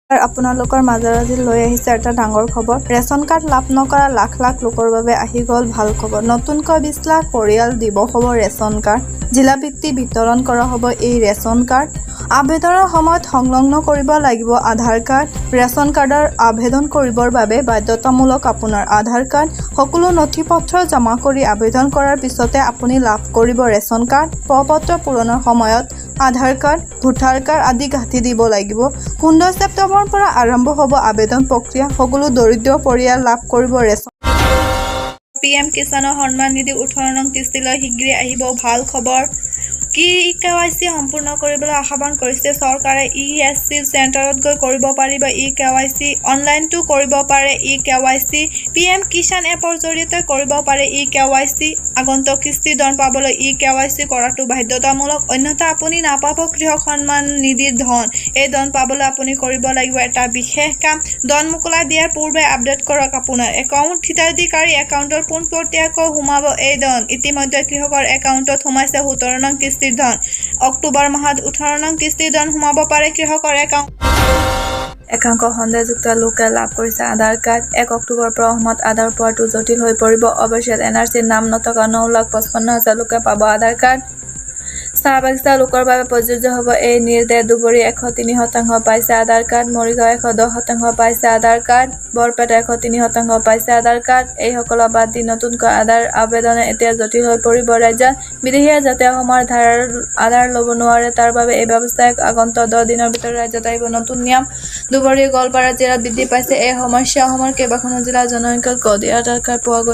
আপোনালোকৰ মাজত আজি লৈ আহিছে এটা ডাঙৰ খবৰ। ৰেচন কাৰ্ড লাভ নকৰা লাখ লাখ লোকৰ বাবে আহি গ'ল ভাল খবৰ। নতুনকৈ 20 লাখ পৰিয়াল দিব হ'ব ৰেচন কাৰ্ড। জিলাভিত্তিক বিতৰণ কৰা হ'ব এই ৰেচন কাৰ্ড। আবেদনৰ সময়ত সংলগ্ন কৰিব লাগিব আধাৰ কাৰ্ড। ৰেচন কাৰ্ডৰ আবেদন কৰিবৰ বাবে বাধ্যতামূলক আপোনাৰ আধাৰ কাৰ্ড। সকলো নথি পত্ৰ জমা কৰি আবেদন কৰাৰ পিছতে আপুনি লাভ কৰিব ৰেচন কাৰ্ড। প্ৰপত্ৰ পূৰণৰ সময়ত আধাৰ কাৰ্ড, ভোটাৰ কাৰ্ড আদি গাঁঠি দিব লাগিব। 15 ছেপ্টেম্বৰৰ পৰা আৰম্ভ হ'ব আবেদন প্ৰক্ৰিয়া। সকলো দৰিদ্ৰ পৰিয়াল লাভ কৰিব ৰেচন। পিএম কিষাণৰ সন্মান নিধি 18 নং কিস্তিলৈ শীঘ্ৰেই আহিব ভাল খবৰ। কি কেৱাইচি সম্পূৰ্ণ কৰিবলৈ আহ্বান কৰিছে চৰকাৰে। ই এছ চি চেণ্টাৰত গৈ কৰিব পাৰিব ই কেৱাইচি। অনলাইনতো কৰিব পাৰে ই কেৱাইচি। পিএম কিষাণ এপৰ জৰিয়তে কৰিব পাৰে ই কেৱাইচি। আগন্তুক কিস্তিৰ ধন পাবলৈ ই কেৱাইচি কৰাটো বাধ্যতামূলক। অন্যথা আপুনি নাপাব কৃষক সন্মান নিধিৰ ধন। এই ধন পাবলৈ আপুনি কৰিব লাগিব এটা বিশেষ কাম। ধন মোকলাই দিয়াৰ পূৰ্বে আপডেট কৰক আপোনাৰ একাউণ্ট। হিতাধিকাৰীৰ একাউণ্টত পোনপটীয়াকৈ সোমাব এই ধন। ইতিমধ্যে কৃষকৰ একাউণ্টত সোমাইছে 17 নং কিস্তিৰ ধন। অক্টোবৰ মাহত 18 নং কিস্তিৰ ধন সোমাব পাৰে কৃষকৰ একাউণ্ট। একাংশ সন্দেহযুক্ত লোকে লাভ কৰিছে আধাৰ কাৰ্ড। 1 অক্টোবৰৰ পৰা অসমত আধাৰ পোৱাটো জটিল হৈ পৰিব। অৱশ্যে এন আৰ চিত নাম নথকা 9,55,000 লোকে পাব আধাৰ কাৰ্ড। চাহ বাগিচাৰ লোকৰ বাবে প্ৰযোজ্য হ'ব এই নিৰ্দেশ। ধুবুৰী 103% পাইছে আধাৰ কাৰ্ড। মৰিগাঁও 110% পাইছে আধাৰ কাৰ্ড। বৰপেটা 103% পাইছে আধাৰ কাৰ্ড। এইসকলক বাদ দি নতুনকৈ আধাৰ আবেদন এতিয়া জটিল হৈ পৰিব ৰাজ্যত। বিদেশীয়ে যাতে অসমৰ আধাৰ ল'ব নোৱাৰে তাৰ বাবে এই ব্যৱস্থা। আগন্তুক 10 দিনৰ ভিতৰত ৰাজ্যত আহিব নতুন নিয়ম। ধুবুৰী, গোৱালপাৰা জিলাত বৃদ্ধি পাইছে এই সমস্যা। অসমৰ কেইবাখনো জিলাৰ জনসংখ্যাতকৈ অধিক আধাৰ কাৰ্ড পোৱা গৈছে।